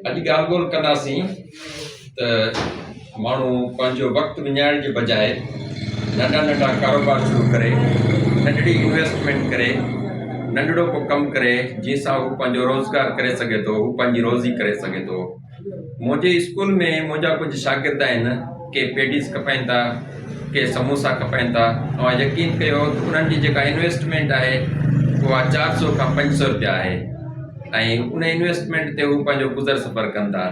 اڄ ڳالهه ٻولهه ڪنداسين ته ماڻهو پنهنجو وقت وڃائڻ جي بجاء ننڍا ننڍا ڪاروبار شروع ڪري ننڍڙي انويسٽمينٽ ڪري ننڍڙو ڪو ڪم ڪري جنهن سان هو پنهنجو روزگار ڪري سگهي ٿو هو پنهنجي روزي ڪري سگهي ٿو منهنجي اسڪول ۾ منهنجا ڪجهه شاگرد آهن ڪي پيڊيز کپائين ٿا ڪي سموسا کپائين ٿا اوهان يقين ڪيو ته انهن جي جيڪا انويسٽمينٽ آهي اها 400 کان 500 روپيا آهي ۽ ان انويسٽمينٽ تي هو پنهنجو گذر سفر ڪن ٿا.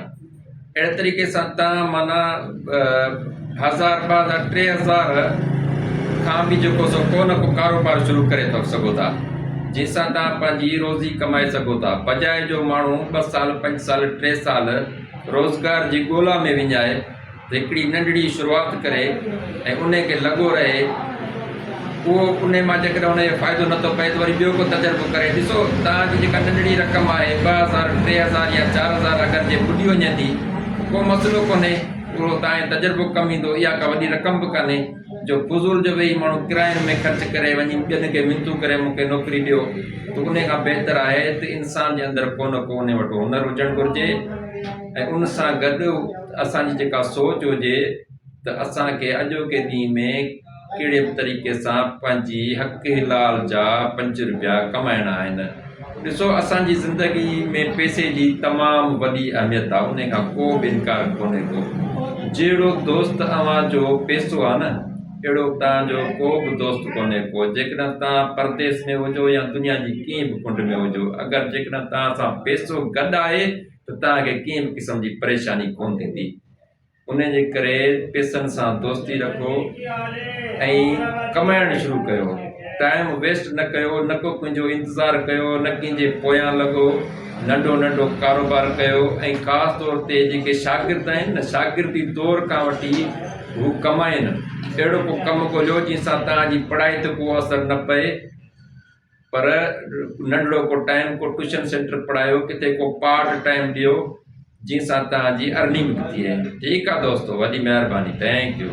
اهڙي طريقي سان تان معنيٰ هزار 2000 3000 کان به جيڪو سو ڪو نه ڪو ڪاروبار شروع ڪري ٿا سگهو ٿا جنهن سان تان پنهنجي روزي ڪمائي سگهو ٿا بجاء جو ماڻهو ٻه سال پنج سال ٽي سال روزگار جي ڳولا ۾ وڃائي ته هڪڙي ننڍڙي شروعات ڪري ۽ انهي کي لڳو رهي اهو انهي مان جيڪڏهن ان کي فائدو نٿو پئي ته وري ٻيو ڪو تجربو ڪري ڏسو توهان جي جيڪا ننڍڙي رقم آهي 2000 3000 يا 4000 اگر جي ٻڏي وڃي ٿي ڪو مسئلو ڪونهي اهو توهان جو تجربو ڪم ايندو اها ڪا وڏي رقم به ڪانهي جو فضول جو ويهي ماڻهو ڪراين ۾ خرچ ڪري وڃي ٻين کي منتون ڪري مون کي نوڪري ڏيو ته انهي کان بهتر آهي ته انسان جي اندر ڪو نه ڪو انهي وٽ هنر هجڻ گهرجي ۽ ان سان گڏ اسان جي جيڪا سوچ هجي ته اسان کي اڄوڪي ڏينهن ۾ ڪهڙي به طريقي سان پنهنجي حق حلال جا پنج روپيا ڪمائڻا آهن. ڏسو اسان جي زندگي ۾ پئسي جي تمام وڏي اهميت آهي انهي کان ڪو به انڪار ڪونهي ڪو. جهڙو دوست اوهان جو پئسو آهي نه اهڙو توهان جو ڪو به دوست ڪونهي ڪو. جيڪڏهن توهان پرديس ۾ هجو يا دنيا جي ڪنهن به ڪنڊ ۾ هجو اگر جيڪڏهن توهان سان پئسو گڏ آهي ته توهان کي ڪنهن به قسم جي پريشاني ڪونه ٿيندي. ان جي ڪري پئسن سان دوستي رکو ۽ ڪمائڻ شروع ڪيو. ٽائيم ويسٽ نه ڪيو، نه ڪو ڪنهن جو انتظار ڪيو، نه ڪنهن جي پويان لڳو، ننڍو ننڍو ڪاروبار ڪيو ۽ خاص طور تي جيڪي شاگرد آهن نه شاگردي دور کان وٺي هو ڪمائن اهڙو ڪو ڪم ڳوليو جنهن سان توهان جي پڙهائي تي ڪو اثر نه پئي. پر ننڍڙو ڪو ٽائيم ڪو ٽيوشن سينٽر پڙهايو ڪٿي ڪو پارٽ ٽائيم ڏيو جنهن سان توهان جي ارننگ به ٿئي ٺيڪ آ دوستو وڏي مهرباني thank you.